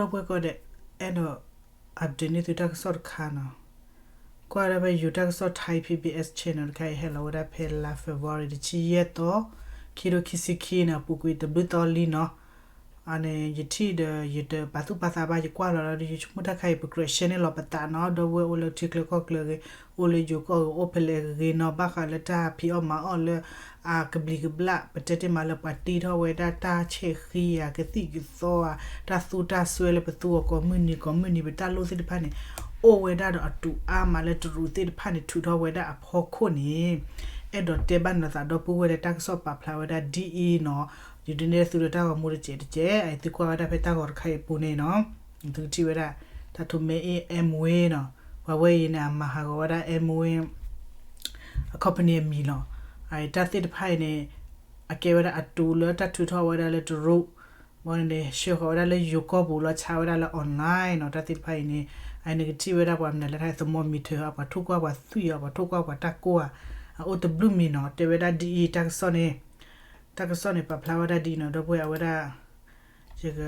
ဒီပုၢ်ဝဲၢ်ကိးဂၤဒဲး, အဲၣ်ဒိး update န့ၢ်သုတၢ်ကစီၣ်တခါနီၤ. ကွၢ်ဝဲဒၣ်ဖဲ ယိၤတၢ်ကစီၣ် Thai P B S channel တခါအံၤ ဟဲလီၤဝဲဒၣ်ဖဲလါ February တဆံယဲၢ်သီ, ခံထိခံဆံခံနီၤ, ပူၤကွံာ်တဘျုးသီလံနီၤ. အန့ၣ် ယထံၣ်ဒီး ယတပာ်သူၣ်ပာ်သးဘၣ်, ယကွၢ်လီၤဒီး ယဆိကမိၣ်တၢ်ခါအံၤ ပကြၢး share န့ၢ်လီၤပသးနီၤ. ဒီပုၢ်ဝဲၢ်အိၣ်လၢထံချၢကီၢ်ချၢဂ့ၤ, အိၣ်လၢယိၤကီၢ်ဂ့ၤ, အိၣ်ဖဲလဲၣ်ဂ့ၤနီၤ, ဘၣ်ဃးလၢတၢ်ဖံးအီၣ်မၤအီၣ်လၢ အကဘျံးကဘျၣ်, ပတဲတ့ၢ်မးလၢပှၤတ့ထီၣ်ဝဲဒၣ်တၢ်ဆဲးဃံဧါ, ကသံၣ်ကသီဧါ, တၢ်သူတၢ်စွဲလၢပသူအီၤကိးမုၢ်နံၤကိးမုၢ်နံၤ, ပတၢ်လိၣ်သ့ၣ်တဖၣ်န့ၣ် အိၣ်ဝဲဒၣ်ဒီးအတူးအါမးလၢတရူးသ့ၣ်တဖၣ်န့ၣ် ထုးထီၣ်ဝဲဒၣ်အဖီခိၣ်န့ၣ်, အဲၣ်ဒိးတဲဘၣ်နသးဒီပုၢ်ဝဲၢ်လၢ တၢ်ကစီၣ်ပာ်ဖျါဝဲဒၣ်ဒ်အံၤနီၤ. ယဒုးနဲၣ်သုလၢတၢ်ဂီၤမူတစဲးတကဲး, သုကွၢ်ဝဲဒၣ်ဖဲတၢ်ဂီၤတခါအံၤအပူၤန့ၣ်နီၤ, သုကထံၣ်ဝဲဒၣ် တၢ်ထူးမဲအ့ၣ် Amway နီၤ, ပှၤဝဲအံၤန့ၣ် အမၤဟးဂီၤဝဲဒၣ် Amway အ company အမံၤလီၤ. အတၢ်သ့ၣ်တဖၣ်အံၤန့ၣ် အကဲဝဲဒၣ်အတူးလၢတၢ်ထုးထီၣ်ဝဲဒၣ်လၢတရူး, ဘၣ်န့ၣ် ဆှၢဃီၤဝဲဒၣ်လၢယိၤကီၢ်ပူၤလီၤ, ဆါဝဲဒၣ်လၢ online နီၤ. တၢ်သ့ၣ်တဖၣ်အံၤန့ၣ် အန့ၣ်နကထံၣ်ဝဲဒၣ်ပှၤမနုၤလဲၣ်, တၢ် thermometer ဧါ, ပှၤထိၣ်ကွၢ်ပှၤသွံၣ်ဧါ, ပှၤထိၣ်ကွၢ်ပှၤတၢ်ကိၢ်ဧါ, အအိၣ်တဘျုးမံၤနီၤ. တဲဝဲဒၣ်ဒ်အံၤ တၢ်ကစီၣ်န့ၣ်, တၢ်ကစီၣ်န့ၣ် ပာ်ဖျါဝဲဒၣ်ဒ်အံၤနီၤ, ဒီပုၢ်ဝဲၢ်အဝဲဒၣ် ယက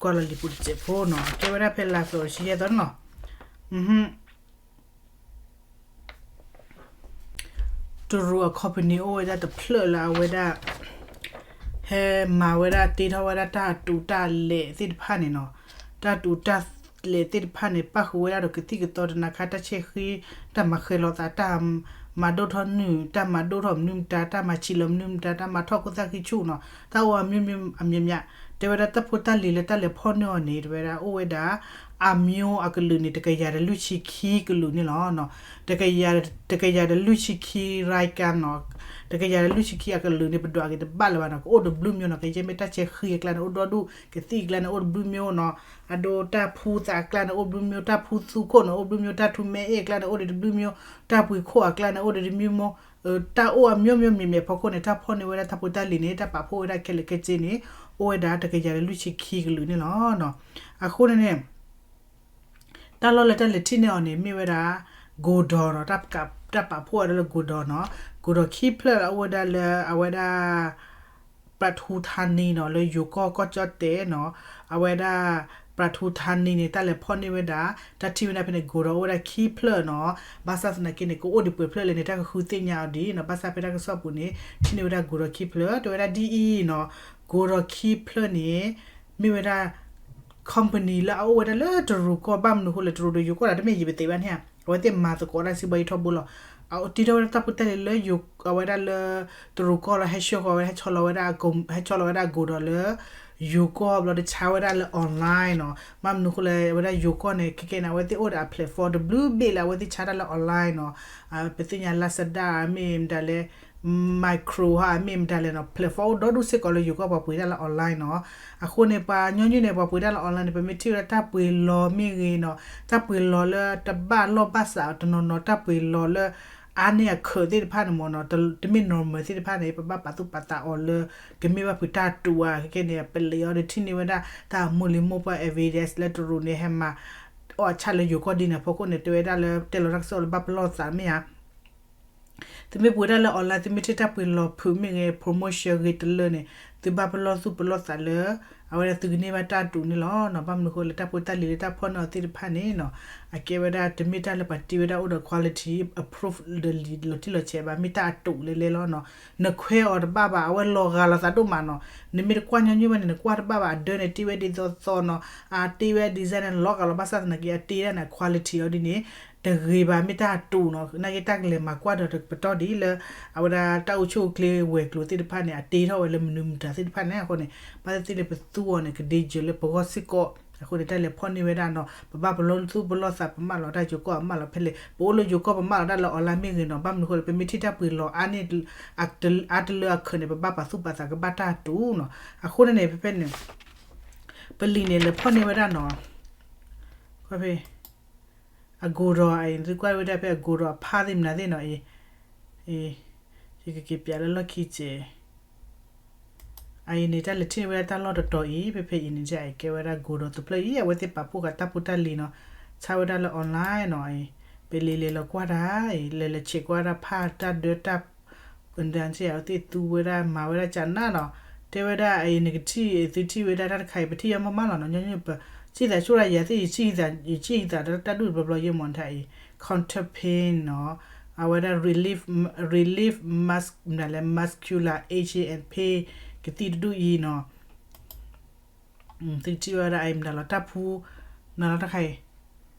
ကွၢ်လီၤလံာ်ပူၤတစဲးဖိနီၤ, ကဲဝဲဒၣ်ဖဲလါ February တဆံယဲၢ်သီနီၤ. တရူးအ company အိၣ်ဝဲဒၣ်တဖျၢၣ်လၢအဝဲဒၣ် ဟဲမၤဝဲဒၣ်တ့ထီၣ်ဝဲဒၣ်တၢ်အတူးတၢ်အလဲၤသ့ၣ်တဖၣ်န့ၣ်နီၤ, တၢ်အတူးတၢ်လဲၤသ့ၣ်တဖၣ်န့ၣ် ပၣ်ဃုာ်ဝဲဒၣ်ဒီးကသံၣ်ကသီတနၤခါ, တၢ်ဆဲးဃံ, တၢ်မၤဃဲၤလိာ်သး, တၢ်မၤဒိၣ်ထီၣ်နုာ်, တၢ်မၤဒိၣ်ထီၣ်မနုၤမတၤ, တၢ်မၤဆံးလီၤမနုၤမတၤ, တၢ်မၤထီၣ်ခိၣ်သၣ်ဃံဆူၣ်နီၤ, တၢ်အိၣ်အမျိုးမျိုးအမျိုးမျိုး, တဲဝဲဒၣ်တၢ်ဖိတၢ်လံၤလၢတၢ်လဲၤဖီၣ်န့ၢ်အီၤန့ၣ် တဲဝဲဒၣ်အိၣ်ဝဲဒၣ် အမျိုးအကလုာ်န့ၣ် တကယၤဒီးလွံၢ်ဆံခံကလုာ်န့ၣ်လီၤ. တကယၤဒီးလွံၢ်ဆံခံ ရၢၣ်ကၣ်နီၤ, တကယၤဒီးလွံၢ်ဆံခံအကလုာ်န့ၣ် ပဒွးက့ၤတဘၣ်လၢၤဘၣ်နီၤ, ကအိၣ်တဘျုးမျိုးနီၤ, ကယဲၢ်မ့ၢ်တၢ်ဆဲးဃံအကျါန့ၣ် အိၣ်ဒီဒူၣ်, ကသံၣ်အကျါန့ၣ် အိၣ်တဘျုးမျိုးနီၤ, အဒိတၢ်ဖူသးအကျါန့ၣ် အိၣ်တဘျုးမျိုး, တၢ်ဖူသူခိၣ်န့ၣ် အိၣ်တဘျုးမျိုး, တၢ်ထူးမဲအ့ၣ်အကျါန့ၣ် အိၣ်ဒံးတဘျုးမျိုး, တၢ်ပှ့ၤခိၣ်အကျါန့ၣ် အိၣ်ဒံးတဘျုးမျိုး, တၢ်အိၣ်အမျိုးမျိုးမံၤမံၤအဖီခိၣ်န့ၣ် တၢ်ဖီၣ်န့ၢ်ဝဲဒၣ်တၢ်ဖိတၢ်လံၤန့ၣ် တၢ်ပာ်ဖှိၣ်ဝဲဒၣ်ခဲလၢာ်ခဲဆ့န့ၣ် အိၣ်ဝဲဒၣ်တကယၤဒီးလွံၢ်ဆံခံကလုာ်န့ၣ်လီၤ. အဃိန့ၣ်န့ၣ် တၢ်လီၢ်လၢတၢ်လဲၤထံၣ်န့ၢ်အီၤန့ၣ် မ့ၢ်ဝဲဒၣ် ကိၤဒီၤနီၤ, တၢ်ပာ်ဖှိၣ်ဝဲဒၣ်လၢကိၤဒီၤနီၤ, ကိၤဒီၤခံဖျၢၣ်လၢအအိၣ်ဝဲဒၣ်လၢအဝဲဒၣ် ပရၤထူထါနံနီၤ, လၢယိၤကီၢ်ကီၢ်ကၠီၣ်တဲာ်နီၤ, အဝဲဒၣ် ပရၤထူထါနံန့ၣ် တၢ်လဲၤဖီၣ်န့ၢ်ဝဲဒၣ်, တၢ်ထံၣ်ဝဲဒၣ်ဖဲန့ၣ် ကိၤဒီၤအိၣ်ဝဲဒၣ်ခံဖျၢၣ်နီၤ, ဘၣ်ဆၣ်သနာ်က့န့ၣ် ကအိၣ်ဒံးပှဲၤဖျၢၣ်လဲၣ်န့ၣ် တၢ်ကဃုသ့ၣ်ညါအီၤဒံးနီၤ, ဘၣ်ဆၣ်ဖဲတၢ်ကစီၣ်ပူၤန့ၣ် ထံၣ်န့ၢ်ဝဲဒၣ်ကိၤဒီၤခံဖျၢၣ်, တဲဝဲဒၣ်ဒ်အံၤနီၤ, ကိၤဒီၤခံဖျၢၣ်န့ၣ် မ့ၢ်ဝဲဒၣ် company လၢအအိၣ်ဝဲဒၣ်လၢတရူးကီၢ်, ဘၣ်မနုၤဃိလဲၣ် တရူးဒီးယိၤကီၢ်ဒီး တမ့ၢ်ယံာ်ပသ့ဘၣ်န့ၣ်ဧါ, အဝဲသ့ၣ်မၤသကိးတၢ်စံးဘၣ်ယံာ်ထီဘိလီၤ. အတ့ထီၣ်ဝဲဒၣ်တၢ်ဖိတၢ်လံၤလၢယိၤ, အဝဲဒၣ်လၢ တရူးကီၢ်လီၤ, ဟဲဆှၢဃီၤဝဲဒၣ်, ဟဲဆီလီၤဝဲဒၣ်, ဟဲဆီလီၤဝဲဒၣ်အကိၤဒီၤလၢ ယိၤကီၢ်ဘျီ တဆါဝဲဒၣ်လၢ online နီၤ, ဘၣ်မနုၤဃိလဲၣ် အဝဲဒၣ်ယိၤကီၢ်န့ၣ် ခဲကဲန့ၣ် အဝဲသ့ၣ်အိၣ်ဒီးအ platform တဘျုးဘ့ၣ်လၢအဝဲသ့ၣ်ဆါတၢ်လၢ online နီၤ, ပသ့ၣ်ညါ Lazada မ့ၢ်မတၤလဲၣ် Migros မ့ၢ်မတၤလဲၣ်နီၤ, platform အိၣ်ဒီဒူၣ်စ့ၢ်ကီးလၢယိၤကီၢ်ပှၤပှ့ၤတၢ်လၢ online နီၤ. အဃိန့ၣ် ပှၤညီနုၢ်န့ၣ် ပှၤပှ့ၤတၢ်လၢ online န့ၣ် ပမ့ၢ်ထံၣ်ဝဲဒၣ်တၢ်ပှ့ၤလီၤမ့ၢ်ဂ့ၤနီၤ, တၢ်ပှ့ၤလီၤလၢတဘၣ်လိာ်ဘၣ်စးတနီၤနီၤ, တၢ်ပှ့ၤလီၤလၢ အါန့ၢ်အခၢးသ့ၣ်တဖၣ်န့ၣ်မ့ၢ်နီၤ, တမ့ၢ် normal သ့ၣ်တဖၣ်န့ၣ် ပဘၣ်ပာ်သူၣ်ပာ်သးအီၤလၢ ကမ့ၢ်ဘၣ်ဖုးတၢ်တူးဧါ, ခဲကဲန့ၣ် ပလံာ်အီၤဒီးထံၣ်န့ၢ်ဝဲဒၣ် တၢ်အမူလံၤမိၢ်ပှၢ် evidence လၢတရူးန့ၣ် ဟဲမၤအီၣ်အဆၣ်လၢယိၤကီၢ်ဒ်န့ၣ်အဖီခိၣ်န့ၣ် တဲဝဲဒၣ်လၢ တဲလီၤတၢ်ကစီၣ်လၢဘၣ်ပလီၢ်သးမ့ၢ်ဧါ. သုမ့ၢ်ပှ့ၤတၢ်လၢ online သုမ့ၢ်ထံၣ်တၢ်ပှ့ၤလီၤဖုးမ့ၢ်ဂ့ၤ promotion ဂ့ၤတလၢန့ၣ် သုဘၣ်ပလီၢ်သူၣ်ပလီၢ်သးလၢ အဝဲဒၣ်သုကန့ၢ်ဘၣ်တၢ်တူးန့ၣ်လီၤနီၤ. ဘၣ်မနုၤဃိလၢတၢ်ဖိတၢ်လံၤလၢတၢ်ဖီၣ်န့ၢ်အီၤသ့ၣ်တဖၣ်န့ၣ်နီၤ အကဲဝဲဒၣ်တမ့ၢ်တၢ်လၢပှၤတ့ဝဲဒၣ်အိၣ်ဒီး quality approve ဒီးလီၤတံၢ်လီၤဆဲးဘၣ်, မ့ၢ်တၢ်အတူးလဲၤလဲၤလီၤနီၤ. နခွဲးအီၤတဘၣ်ဘၣ်, အဝဲလီၤဂာ်လိာ်သးဒိၣ်မးနီၤ. နမ့ၢ်တကွၢ်ညီနုၢ်ဘၣ်န့ၣ် နကွၢ်တဘၣ်ဘၣ်, အဒၢန့ၣ်တ့ဝဲဒ်သိးသိးနီၤ, အတ့ဝဲ design န့ၣ် လီၤဂာ်လီၤ ဘၣ်ဆၣ်သနာ်က့ အတ့ဒၣ်န့ၣ် quality အီၤဒ်န့ၣ် တဂ့ၤဘၣ်, မ့ၢ်တၢ်အတူးနီၤ. နာ်က့တၢ်ကလဲၤမၤကွၢ်ဒီးတပတီၢ်ဒ်လၢ အဝဲဒၣ်တၢ်အိၣ်ဆူၣ်အိၣ်ချ့ဝဲၤကျိၤသ့ၣ်တဖၣ်န့ၣ် အတ့ထီၣ်ဝဲလၢမနုၤမတၤသ့ၣ်တဖၣ်န့ၣ်အဃိန့ၣ် ဘၣ်သ့ၣ်သ့ၣ်န့ၣ် ပသူအီၤန့ၣ် ကဒ့ယၢၤလၢပဂီၢ်စ့ၢ်ကီး. အဃိန့ၣ် တၢ်လဲၤဖီၣ်န့ၢ်ဝဲဒၣ်နီၤ ပဘၣ်ပလီၢ်သူၣ်ပလီၢ်သး ပမၢလီၤတၢ်ယိၤကီၢ် အမၢလီၤဖဲလဲၣ်, ပအိၣ်လၢယိၤကီၢ်ပမၢလီၤတၢ်လၢ online မ့ၢ်ဂ့ၤနီၤ, ဘၣ်မနုၤအဃိလဲၣ် ပမ့ၢ်ထံၣ်တၢ်ပှ့ၤလီၤအါန့ၢ် အါတလၢအခၢးန့ၣ် ပဘၣ်ပာ်သူၣ်ပာ်သးကဘၣ်တၢ်တူးနီၤ. အဃိန့ၣ်န့ၣ် ဖဲဖဲန့ၣ် ပလံာ်န့ၣ်လဲၤဖီၣ်န့ၢ်ဝဲဒၣ်နီၤ ဖဲ အကိၤဒီးအံၤ သုကွၢ်ဝဲဒၣ်ဖဲအကိၤဒီးအဖါသ့ၣ်မနုၤသ့ၣ်နီၤအံၤ, ယကက့ၤပျးလၢလီၢ်ခံစဲး, အအံၤန့ၣ် တၢ်လဲၤထံၣ်န့ၢ်ဝဲဒၣ်တၢ်လီၢ်တတီၤအံၤ ဖဲဖဲအံၤန့ၣ် ကဲဝဲဒၣ်ကိၤဒီးတဖျၢၣ်အံၤ အဝဲသ့ၣ်ပာ်ဖှိၣ်ဃာ်တၢ်ဖိတၢ်လံၤနီၤ, ဆါဝဲဒၣ်လၢ online နီၤအံၤ, ပလံာ်လဲၤလီၤကွၢ်တၢ်အံၤ လဲၤလဲၤဆဲးကွၢ်ဒၣ်ဖးတၢ်ဒၢတၢ် အဝဲသ့ၣ်သူဝဲဒၣ်မၤဝဲဒၣ်ကနၣ်နီၤ, တဲဝဲဒၣ်အံၤ နကထံၣ် သုထံၣ်ဝဲဒၣ်တၢ်တခါအံၤ ပထံၣ်ယီမးမးလီၤနီၤ, ညီနုၢ်ပ စံၣ်သးဆူၣ်ရၣ်ယၤသ့ၣ် ယစံၣ်ယသးတၢ်ဒူၣ်တဘျီဘျီယဲၢ်မ့ၢ်တၢ်အံၤ contact pain နီၤ, အဝဲဒၣ် relief, relief mask မနုၤလဲၣ် muscular aches and pain ကသံၣ်တဒူၣ်အံၤနီၤ, သုထံၣ်ဝဲဒၣ်အံၤမနုၤလီၤ တၢ်ဖူ မနုၤလီၤတခါအံၤ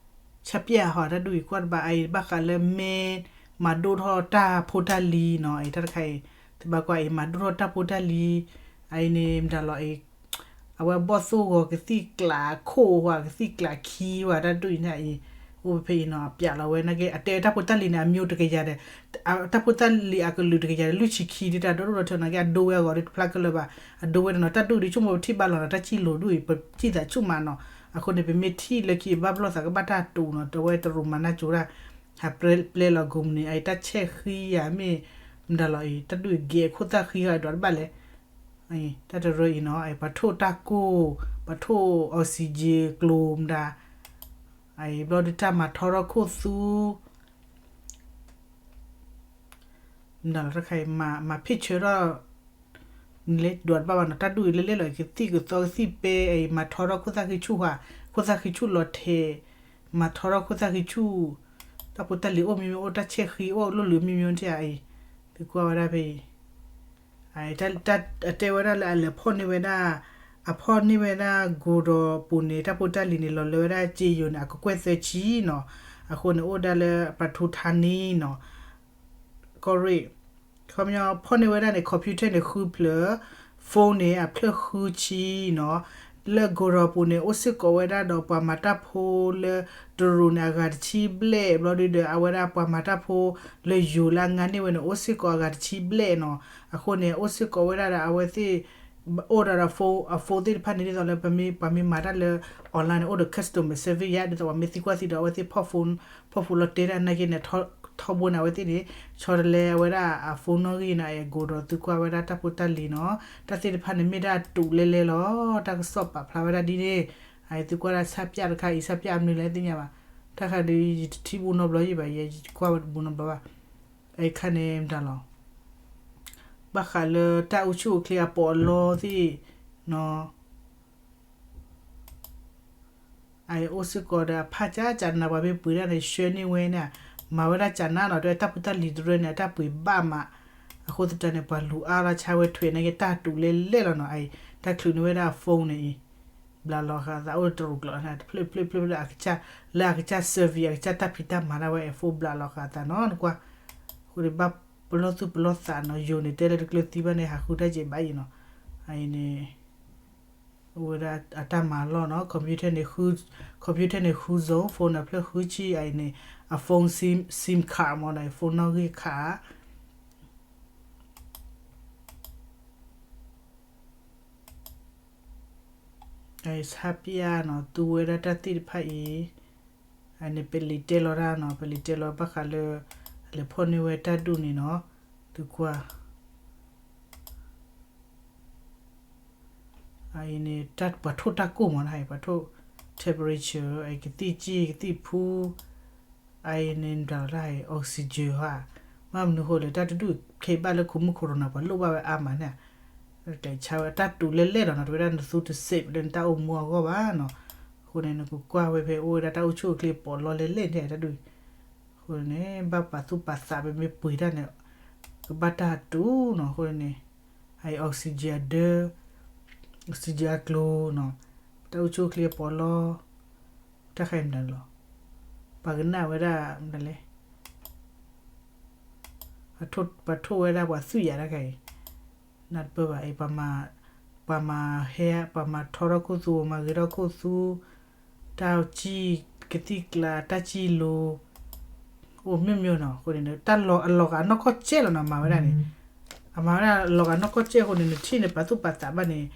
ဆၣ်ပျၢ်ဟီ တၢ်ဒူၣ်အံၤကွၢ်တဘၣ်အံၤ ဘၣ်ဃးလၢမ့ၢ် မၤဒိၣ်ထီၣ်တၢ်ဖိတၢ်လံၤနီၤ အံၤတၢ်တခါအံၤ သုဘၣ်ကွၢ်အံၤ မၤဒိၣ်ထီၣ်တၢ်ဖိတၢ်လံၤ အံၤန့ၣ်မနုၤလီၤအံၤ အဝဲဘီၣ်သိၣ်ဂီၤကသံၣ်ကျးခိၣ်ဝဲ ကသံၣ်ကျးခံဝဲ တၢ်ဒူၣ်အံၤန့ၣ်အံၤ အိၣ်ဖဲအံၤနီၤ အပျးလီၤဝဲနာ်က့ အတဲတၢ်ဖိတၢ်လံၤန့ၣ် အမ့ၢ်တကယၤဒီး တၢ်ဖိတၢ်လံၤအကလုာ်တကယၤဒီး လွံၢ်ဆံခံဒ်တၢ်ဒိၣ်ဒိၣ်ထီၣ်ထီၣ်နာ်က့ အဒိဝဲအဂီၢ်ဒီးတဖျါကလၢၤဘၣ် အဒိဝဲတနီၤ တၢ်ဒူၣ်ဒ်ဆိကမိၣ်ပထံၣ်ဘၣ်လီၤနီၤ တၢ်စံၣ်လိၤဒူၣ်အံၤ ပစံၣ်သးဆူၣ်မးနီၤ အဃိန့ၣ် ပမ့ၢ်ထံၣ်လၢခံဘၣ်ပလီၢ်သးကဘၣ်တၢ်တူာ်နီၤ တဝဲတရူးမၤနၢ်ကၠိတၢ် ဟးပျဲလီၤကိးမုၢ်နံၤ အံၤတၢ်ဆဲးဃံယၤမ့ၢ် မနုၤလီၤအံၤ တၢ်ဒူၣ်အံၤဂဲၤအခိၣ်သၣ်ဃံဃီဒွးတဘၣ်လဲၣ် တၢ်တရၢအံၤနီၤ အံၤပှၤထိၣ်တၢ်ကိၢ် ပှၤထိၣ် oxygen ကျိၤမတၤ အံၤဘျီဒုးတၢ်မၤထီထီၣ်ခိၣ်သူ မနုၤလီၤတခါအံၤ မၤဖ့ၣ်ဆၢထီၣ် လၢဒွးတဘၣ်ဘၣ်နီၤ တၢ်ဒူၣ်အံၤလဲၤလဲၤလီၤ ကသံၣ်ကသီကသံၣ်ပဲ အံၤမၤထီထီၣ်ခိၣ်သၣ်ဃံဆူၣ်ဃီ ခိၣ်သၣ်ဃံဆူၣ်လီၤထဲး မၤထီထီၣ်ခိၣ်သၣ်ဃံဆူၣ် တၢ်ဖိတၢ်လံၤအိၣ်မ့ၢ်မ့ၢ်အိၣ် တၢ်ဆဲးဃံအိၣ်လိၣ်လၢမ့ၢ်မ့ၢ်အိၣ်ထံၣ်အံၤ သုကွၢ်ဝဲဒၣ်ဖဲအံၤ အတဲဝဲဒၣ်လၢအလဲၤဖီၣ်န့ၢ်ဝဲဒၣ် အဖီၣ်န့ၢ်ဝဲဒၣ်ကိၤဒီးပူၤန့ၣ် တၢ်ဖိတၢ်လံၤန့ၣ် လီၤလၢဝဲဒၣ်စ့ယိၤန့ၣ် အကကွဲၢ်သၢဆံနီၤ အဃိန့ၣ် အိၣ်ဒၣ်လၢပှၤထူထါန့ၣ်နီၤ ကီၢ်ရ့ၣ် ခီပညီဖီၣ်န့ၢ်ဝဲဒၣ်န့ၣ် computer န့ၣ်ဃုဖျၢၣ် phone န့ၣ် အဖျၢၣ်ဃုဆံနီၤ လၢကိၤဒီးပူၤန့ၣ် အိၣ်စ့ၢ်ကီးဝဲဒၣ်ဒီးပှၤမၤတၢ်ဖိလၢတရူးန့ၣ် အဂၤတဆံဘျဲၣ် ဘျီဒုဒီး အဝဲဒၣ်ပှၤမၤတၢ်ဖိလၢယိၤလၢအငါန့ၢ်ဝဲန့ၣ် အိၣ်စ့ၢ်ကီးအဂၤတဆံဘျဲၣ်နီၤ အဃိန့ၣ် အိၣ်စ့ၢ်ကီးဝဲဒၣ်ဒီးအဝဲသ့ၣ် အိၣ်ဒီးဒီး phone အ phone သ့ၣ်တဖၣ်န့ၣ် ဒ်သိးလၢပမ့ၢ်ပှၤမ့ၢ်မၤတၢ်လၢ online န့ၣ် အိၣ်ဒီး customer service ယါ ဒ်သိးပှၤမ့ၢ်သံကွၢ်သံဒီး အဝဲသ့ၣ်ဖီၣ် phone ဖီၣ် phone လီၤတဲတၢ်နာ်က့န့ၣ် ထီဘိန့ၣ် အဝဲသ့ၣ်န့ၣ် ဆီတလဲအဝဲဒၣ်အ phone နီၣ်ဂံၢ်န့ၣ် အကိၤဒီးသုကွၢ်ဝဲဒၣ်တၢ်ဖိတၢ်လံၤနီၤ တၢ်သ့ၣ်တဖၣ်န့ၣ် မ့ၢ်ဒၣ်တူးလဲလဲလီၤ တၢ်ကစီၣ်ပာ်ဖျါဝဲဒၣ်ဒ်န့ၣ် အသုကွၢ်ဒၣ်ဆၣ်ပျၢ်တခါအံၤ ဆၣ်ပျၢ်အမနုၤလဲၣ်သ့ၣ်ညါဘၣ် တၢ်ခါဒုးယတထံၣ်ဘူးနီတဘျီယံၤဘၣ် ယကွၢ်ဝဲတဘူးနီတဘျီဘၣ် အခါန့ၣ်မတၤလီၤ ဘၣ်ဃးလၢတၢ်အိၣ်ဆူၣ်အိၣ်ချ့အပီးအလီသ့ၣ်နီၤ အအိၣ်စ့ၢ်ကီးဒီးအဖးကၢ်ကၢ်နး ပှၤမ့ၢ်ပှ့ၤတၢ်န့ၣ် ဆှၢန့ၢ်ဝဲန့ၣ် မၤဝဲဒၣ်ကၢ်နးနီၤ တဲတၢ်ဖိတၢ်လံၤတရၢန့ၣ် အတၢ်ပှ့ၤဘၣ်မး အဃိသတးန့ၣ် ပှၤလူၤအါလီၤဆါဝဲထွဲန့ၣ်က့ တၢ်တူးလဲလဲလီၤနီၤ အတၢ်ချုးန့ၢ်ဝဲဒၣ်အ phone န့ၣ်အံၤ ဘျးလီၤဃာ်အသးအိၣ်တရူးကျိာ်န့ၣ် တဖျၢၣ်ဖျၢၣ်ဖျၢၣ်ဖျၢၣ် အကစၢ် လၢအကစၢ် survey အကစၢ်တၢ်ဖံးတၢ်မၤဒၣ်ဝဲ အ phone ဘျးလီၤဃာ်အသးနီၤ နကွၢ် အဃိန့ၣ် ဘၣ်ပလီၢ်သူၣ်ပလီၢ်သးနီၤ ယိၤန့ၣ် တဲလၢတကျၢၤသံဘၣ်န့ၣ် ဟးဃုတၢ်ကဲဘၣ်အံၤနီၤ အအံၤန့ၣ် အိၣ်ဝဲဒၣ်အတၢ်မၤလီၢ်နီၤ computer န့ၣ် computer န့ၣ် ဃု zone phone န့ၣ် ဖျၢၣ်ဃုဆံ အအံၤန့ၣ် အ phone sim sim card မ့ၢ်ဒီး phone နီၣ်ဂံၢ်ခး အဆၣ်ပျၢ်နီၤ သူဝဲဒၣ်တၢ်သ့ၣ်တဖၣ်အံၤ အန့ၣ် ပလံၤတဲလီၤတၢ်နီၤ ပလံၤတဲလီၤဘၣ်ဃးလၢ အလဲၤဖီၣ်န့ၢ်ဝဲတၢ်ဒူၣ်န့ၣ်နီၤ သုကွၢ် အအံၤန့ၣ် ပှၤထိၣ်တၢ်ကိၢ်မ့ၢ်နီၤ ပှၤထိၣ် temperature အကသံၣ်ကံၣ်ကသံၣ်ဖူ အအံၤန့ၣ် မတၤလီၤတၢ်အံၤ oxygen ဟါ မ့ၢ်မနုၤဃိလဲၣ် တၢ်တဒူၣ်ခဲအံၤဘၣ်လၢ ခိးမုၣ်ခိးရိၤနၤ ပှၤလိၣ်ဘၣ်ဝဲအါမးန့ၣ် ကျဲးဆါဝဲအတၢ်တူးလဲလဲလီၤနီၤ တဝဲဒၣ်နသူတစဲးလၢနတၢ်အိၣ်မူအဂီၢ်ဘၣ်နီၤ အဃိန့ၣ် နကကွၢ်ဝဲဖဲအိၣ်ဝဲဒၣ်တၢ်အိၣ်ဆူၣ်အိၣ်ချ့ပီးလီၢ်လဲလဲန့ၣ် တၢ်ဒူၣ် အဃိန့ၣ် ဘၣ်ပာ်သူၣ်ပာ်သး ပမ့ၢ်ပှ့ၤတၢ်န့ၣ် ကဘၣ်တၢ်တူးနီၤ အဃိန့ၣ် အအံၤ oxygen အဒၢ oxygen အကျိၤနီၤ တၢ်အိၣ်ဆူၣ်အိၣ်ချ့အပီးလီၢ် တၢ်ခါအံၤမတၤလီၤ ပှၤကနၣ်ဝဲဒၣ်မတၤလဲၣ် ပှၤထိၣ်ဝဲဒၣ်ပှၤသွံၣ်ယၤတၢ်ခါအံၤ နၢ်တပၢၢ်ဘၣ်အံၤ ပှၤမၤဟဲ ပှၤမၤထီထီၣ်ခိၣ်သူ ပှၤမၤဂ့ၤထီၣ်ခိၣ်သူ တၢ်စံၣ်ကသံၣ်ကျါ တၢ်စံၣ်လိၤ အိၣ်မ့ၢ်မ့ၢ်နီၤ အဃိန့ၣ် တၢ်လီၤအလီၤဂာ်နီၢ်ကီၢ်စဲၣ်လီၤနီၤ မၤဝဲဒၣ်န့ၣ် အမၤဝဲဒၣ်အလီၤဂာ်နီၢ်ကီၢ်စဲၣ်အဃိန့ၣ် နထံၣ်န့ၣ် ပာ်သူၣ်ပာ်သးဘၣ်န့ၣ်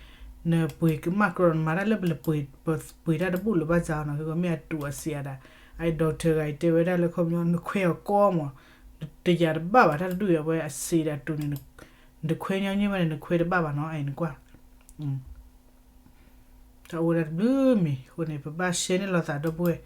နပှ့ၤကမၣ်ကြၢး နမၤတၢ်လၢပလဲၤပှ့ၤ ပှ့ၤတၢ်တဘူၣ်လၢၤဘၣ်စ့ၢ်နီၤ မ့ၢ်အတူးအစံးအဒၣ် အအံၤ doctor ဂၤအံၤတဲဝဲဒၣ်လၢခီပညီ နခွဲးအီၤကီမး တယာ်တဘၣ်ဘၣ် တၢ်တဒူၣ်အံၤ အဝဲအစံးဒၣ်တူးန့ၣ် နခွဲးညီညီဘၣ်န့ၣ် နခွဲးတဘၣ်ဘၣ်နီၤ အအံၤနကွၢ် တၢ်အိၣ်ဝဲဒၣ်တဘျုးမံၤ အဃိန့ၣ် ပဘၣ်ရှဲန့ၢ်လိာ်သးဒီပုၢ်ဝဲၢ်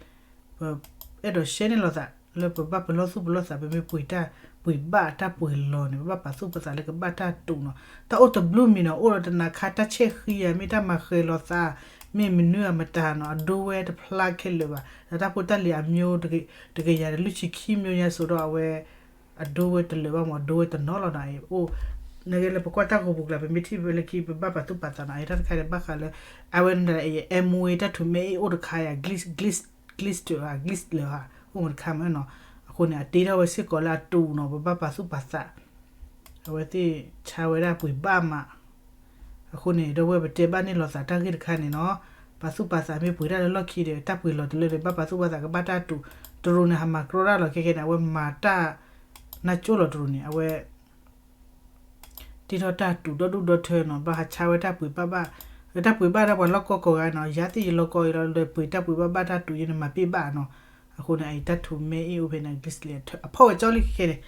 ပအဲၣ်ဒိးရှဲန့ၢ်လိာ်သး လၢပဘၣ်ပလီၢ်သူၣ်ပလီၢ်သး ပမ့ၢ်ပှ့ၤတၢ် ပှ့ၤဘၣ်တၢ်ပှ့ၤလီၤန့ၣ် ပဘၣ်ပာ်သူၣ်ပာ်သးလၢကဘၣ်တၢ်တူးနီၤ တၢ်အိၣ်တဘျုးမံၤနီၤ အိၣ်ဒီးတနၤခါ တၢ်ဆဲးဃံယၤ မ့ၢ်တၢ်မၤဃဲၤလိာ်သး မ့ၢ်မနုၤအမတၤနီၤ အဒိဝဲတဖျါခဲလၢာ်ဘၣ်. ဒီးတၢ်ဖိတၢ်လံၤအမျိုးတကယၤဒီး လွံၢ်ဆံခံမျိုးညါစိၤဒီး အဝဲ အဒိဝဲတလၢာ်ဘၣ်မး အဒိဝဲတနီၤလီၤနီၤ. အိၣ် နကဲလၢပကွၢ်တၢ်ဂီၤပူၤကျါ ပမ့ၢ်ထံၣ်ဝဲလၢခံ ပဘၣ်ပာ်သူၣ်ပာ်သးနီၤ. အတၢ်တခါန့ၣ် ဘၣ်ဃးလၢ အဝဲန့ၣ် MOA တၢ်ထူးမဲအ့ၣ်အိၣ်တခါယၤ glitch glitch glitch တၢ် glitch လၢၤဟါ အိၣ်မးတခါမးနီၤ. အဃိန့ၣ် အတ့ထီၣ်ဝဲစ့ၢ်ကီးလၢအတူးနီၤ ပဘၣ်ပာ်သူၣ်ပာ်သး အဝဲသ့ၣ်ဆါဝဲဒၣ်ပှ့ၤဘၣ်မး. အဃိန့ၣ် ဒီပုၢ်ဝဲၢ်ပတဲဘၣ်န့ၣ်လိာ်သးတၢ်ဂ့ၢ်တခါန့ၣ်နီၤ, ပာ်သူၣ်ပာ်သးမ့ၢ်ပှ့ၤတၢ်လၢလီၢ်ခံဒီး တၢ်ပှ့ၤလီၤတလၢဒီး ဘၣ်ပာ်သူၣ်ပာ်သးကဘၣ်တၢ်တူး, တရူးန့ၣ် ဟးမၤကြီတၢ်လီၤ ခဲကဲန့ၣ် အဝဲမၤတၢ် နၢ်ကၠိလီၤတရူးန့ၣ် အဝဲ တ့ထီၣ်တၢ်တူးဒီဒူၣ်ဒီထၢနီၤ, ဘၣ်ဟးဆါဝဲတၢ်ပှ့ၤဘၣ်ဘၣ်, တၢ်ပှ့ၤဘၣ်ဒၣ်ပှၤလီၢ်ကီၢ်ကိးဂၤနီၤ, ယၤသ့ၣ်ယလီၢ်ကီၢ်အံၤလီၤ လၢပှ့ၤတၢ်ပှ့ၤဘၣ်ဘၣ်တၢ်တူးယဲန့ၣ် မၤပ့ၢ်ဘၣ်နီၤ. အဃိန့ၣ် အအံၤတၢ်ထူးမဲအ့ၣ်အိၣ်ဖဲန့ၣ် glitch လံ အဖီၣ်ဝဲကၠီလံခဲကဲန့ၣ်,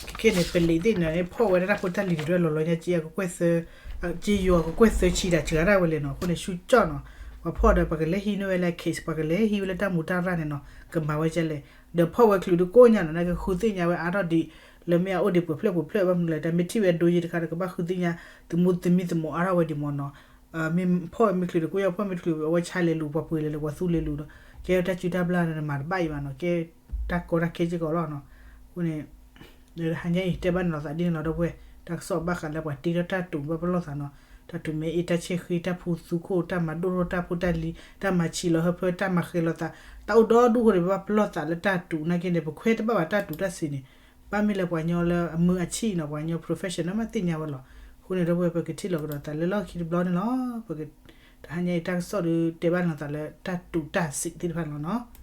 ခဲကဲန့ၣ် ပလံးသ့ၣ်န့ၣ် ဖီၣ်ဝဲဒၣ်တၢ်ဖိတၢ်လံၤတရၢလီၤလီၤညါ က့ယွၤကကွဲၢ်သၢဆံတၢ်စှၤဒၣ်ဝဲလဲၣ်နီၤ, အဃိန့ၣ်ဆူကၠီၣ်နီၤ, ပှၤဖီၣ်ဒီး ပှၤကလဲၤဟံးန့ၢ်ဝဲလၢ case ပှၤကလဲၤဟံးဝဲလၢတၢ်မူတၢ်ရၢ်န့ၣ်နီၤ, ကမၤဝဲကဲလဲၣ်, ဒီးဖီၣ်ဝဲချုးတကိးညါနီၤ နကဃုသ့ၣ်ညါဝဲအါထီၣ်ဒံး, လၢမ့ၢ်အအိၣ်ဒံးပှဲၤဖျၢၣ်ပှဲၤဖျၢၣ်ဘၣ်မနုၤလဲၣ် တၢ်မ့ၢ်ထံၣ်ဝဲဒိယဲတခါဒီး ကဘၣ်ဃုသ့ၣ်ညါ သမူသမံသမိးအါထီၣ်ဝဲဒံးမးနီၤ. မ့ၢ်ဖီၣ်ဝဲမ့ၢ်ချုးတကိးယီၤ ဖီၣ်မ့ၢ်ချုး အဝဲဆါလဲၤလူၤ ပှၤပှ့ၤလဲၤလူၤ ပှၤသူလဲၤလူၤဒီး ကဲတၢ်စုတၢ်ဘျၣ်န့ၣ် နမၤတဘၣ်အံၤဘၣ်နီၤ, ကဲတၢ်ကီတၢ်ခဲစ့ၢ်ကီးလီၤနီၤ. အဃိန့ၣ် ဟါညါအံၤတဲဘၣ်န့ၣ်လိာ်သးဒ်န့ၣ်လီၤ ဒီပုၢ်ဝဲၢ်, တၢ်ကစီၣ်ဘၣ်ဃးလၢပှၤတ့ထီၣ်တၢ်တူးဘၣ်ပလီၢ်သးနီၤ, တၢ်ထူးမဲအ့ၣ် တၢ်ဆဲဃ့ တၢ်ဖူသူခိၣ် တၢ်မၤဒိၣ်ထီၣ်တၢ်ဖိတၢ်လံၤ တၢ်မၤဆံးလီၤဟၢဖၢ တၢ်မၤဃဲၤလိာ်သး, တၢ်အိၣ်ဒီဒူၣ်အဃိန့ၣ် ပဘၣ်ပလီၢ်သးလၢတၢ်တူးနာ်က့န့ၣ် ပခွဲးတဘၣ်ဘၣ်တၢ်တူးတၢ်စံးန့ၣ်, ဘၣ်မ့ၢ်လၢပှၤကညီလၢအမုာ်အဆံးနီၤ ပှၤကညီ professional မ့ၢ်သ့ၣ်ညါဝဲလီၤ. အဃိန့ၣ် ဒီပုၢ်ဝဲၢ် ပကထံၣ်လိာ်ကဒီးသးလၢလီၢ်ခံတဘျီန့ၣ်လီၤ. တဟါညါအံၤတၢ်ကစီၣ်ဒီးတဲဘၣ်န့ၣ်လိာ်သးလၢတၢ်တူးတၢ်စံးသ့ၣ်တဖၣ်န့ၣ်လီၤနီၤ.